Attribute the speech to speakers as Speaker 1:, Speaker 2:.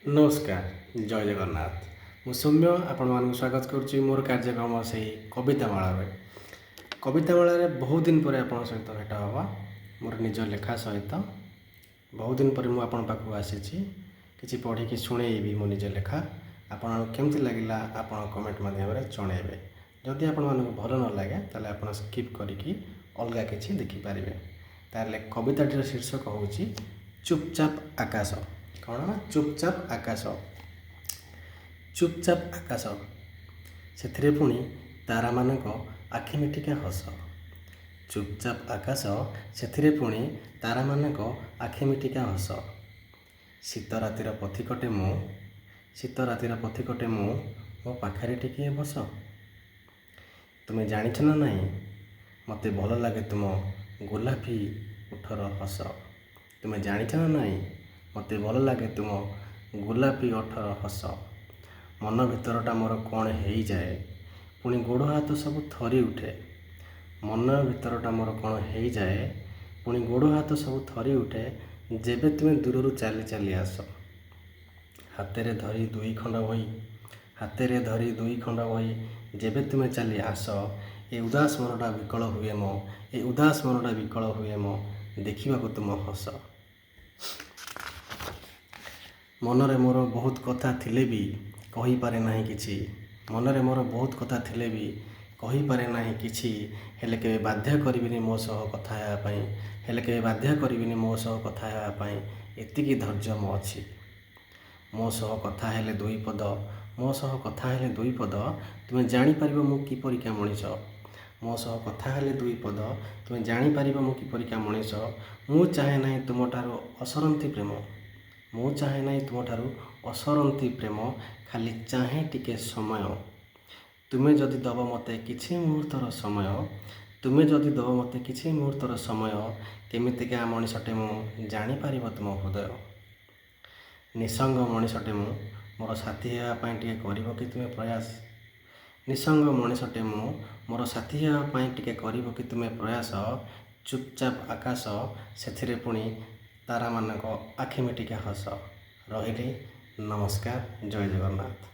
Speaker 1: ନମସ୍କାର, ଜୟ ଜଗନ୍ନାଥ। ମୁଁ ସୌମ୍ୟ ଆପଣମାନଙ୍କୁ ସ୍ୱାଗତ କରୁଛି ମୋର କାର୍ଯ୍ୟକ୍ରମ ସେଇ କବିତା ମାଳାରେ। କବିତା ମାଳାରେ ବହୁତ ଦିନ ପରେ ଆପଣଙ୍କ ସହିତ ଭେଟ ହେବା ମୋର ନିଜ ଲେଖା ସହିତ। ବହୁତ ଦିନ ପରେ ମୁଁ ଆପଣଙ୍କ ପାଖକୁ ଆସିଛି, କିଛି ପଢ଼ିକି ଶୁଣେଇବି ମୋ ନିଜ ଲେଖା। ଆପଣଙ୍କୁ କେମିତି ଲାଗିଲା ଆପଣ କମେଣ୍ଟ ମାଧ୍ୟମରେ ଜଣେଇବେ। ଯଦି ଆପଣମାନଙ୍କୁ ଭଲ ନ ଲାଗେ, ତାହେଲେ ଆପଣ ସ୍କିପ୍ କରିକି ଅଲଗା କିଛି ଦେଖିପାରିବେ। ତାହେଲେ କବିତାଟିର ଶୀର୍ଷକ ହେଉଛି ଚୁପଚାପ ଆକାଶ। କ'ଣ ନା ଚୁପଚାପ ଆକାଶ। ଚୁପଚାପ ଆକାଶ, ସେଥିରେ ପୁଣି ତାରାମାନଙ୍କ ଆଖି ମିଟିକା ହସ। ଚୁପଚାପ ଆକାଶ, ସେଥିରେ ପୁଣି ତାରାମାନଙ୍କ ଆଖି ମିଟିକା ହସ। ଶୀତ ରାତିର ପଥିକଟେ ମୁଁ, ଶୀତ ରାତିର ପଥିକଟେ ମୁଁ, ମୋ ପାଖରେ ଟିକିଏ ବସ। ତୁମେ ଜାଣିଛ ନା ନାହିଁ, ମୋତେ ଭଲ ଲାଗେ ତୁମ ଗୋଲାପୀ ଓଠର ହସ। ତୁମେ ଜାଣିଛ ନା ନାହିଁ, ମୋତେ ଭଲ ଲାଗେ ତୁମ ଗୋଲାପୀ ଓଠର ହସ। ମନ ଭିତରଟା ମୋର କ'ଣ ହେଇଯାଏ, ପୁଣି ଗୋଡ଼ ହାତ ସବୁ ଥରି ଉଠେ। ମନ ଭିତରଟା ମୋର କ'ଣ ହେଇଯାଏ, ପୁଣି ଗୋଡ଼ ହାତ ସବୁ ଥରି ଉଠେ, ଯେବେ ତୁମେ ଦୂରରୁ ଚାଲି ଚାଲି ଆସ। ହାତରେ ଧରି ଦୁଇ ଖଣ୍ଡ ବହି, ହାତରେ ଧରି ଦୁଇ ଖଣ୍ଡ ବହି, ଯେବେ ତୁମେ ଚାଲି ଆସ, ଏ ଉଦାସ ମନଟା ବିକଳ ହୁଏ ମୋ, ଏ ଉଦାସ ମନଟା ବିକଳ ହୁଏ ମୋ ଦେଖିବାକୁ ତୁମ ହସ। ମନରେ ମୋର ବହୁତ କଥା ଥିଲେ ବି କହିପାରେ ନାହିଁ କିଛି। ମନରେ ମୋର ବହୁତ କଥା ଥିଲେ ବି କହିପାରେ ନାହିଁ କିଛି। ହେଲେ କେବେ ବାଧ୍ୟ କରିବିନି ମୋ ସହ କଥା ହେବା ପାଇଁ, ହେଲେ କେବେ ବାଧ୍ୟ କରିବିନି ମୋ ସହ କଥା ହେବା ପାଇଁ, ଏତିକି ଧୈର୍ଯ୍ୟ ମୋ ଅଛି। ମୋ ସହ କଥା ହେଲେ ଦୁଇ ପଦ, ମୋ ସହ କଥା ହେଲେ ଦୁଇ ପଦ, ତୁମେ ଜାଣିପାରିବ ମୁଁ କିପରିକା ମଣିଷ। ମୋ ସହ କଥା ହେଲେ ଦୁଇ ପଦ, ତୁମେ ଜାଣିପାରିବ ମୁଁ କିପରିକା ମଣିଷ। ମୁଁ ଚାହେଁ ନାହିଁ ତୁମଠାରୁ ଅସରନ୍ତି ପ୍ରେମ, ମୁଁ ଚାହେଁ ନାହିଁ ତୁମଠାରୁ ଅସରନ୍ତି ପ୍ରେମ, ଖାଲି ଚାହେଁ ଟିକେ ସମୟ। ତୁମେ ଯଦି ଦେବ ମୋତେ କିଛି ମୁହୂର୍ତ୍ତର ସମୟ, ତୁମେ ଯଦି ଦେବ ମୋତେ କିଛି ମୁହୂର୍ତ୍ତର ସମୟ, କେମିତିକା ମଣିଷଟେ ମୁଁ ଜାଣିପାରିବ ତୁମ ହୃଦୟ। ନିଃସଙ୍ଗ ମଣିଷଟେ ମୁଁ, ମୋର ସାଥୀ ହେବା ପାଇଁ ଟିକେ କରିବ କି ତୁମେ ପ୍ରୟାସ? ନିଃସଙ୍ଗ ମଣିଷଟେ ମୁଁ, ମୋର ସାଥୀ ହେବା ପାଇଁ ଟିକେ କରିବ କି ତୁମେ ପ୍ରୟାସ? ଚୁପଚାପ ଆକାଶ, ସେଥିରେ ପୁଣି ତାରାମାନଙ୍କ ଆଖି ମିଟିକା ହସ। ରହିଲି, ନମସ୍କାର, ଜୟ ଜଗନ୍ନାଥ।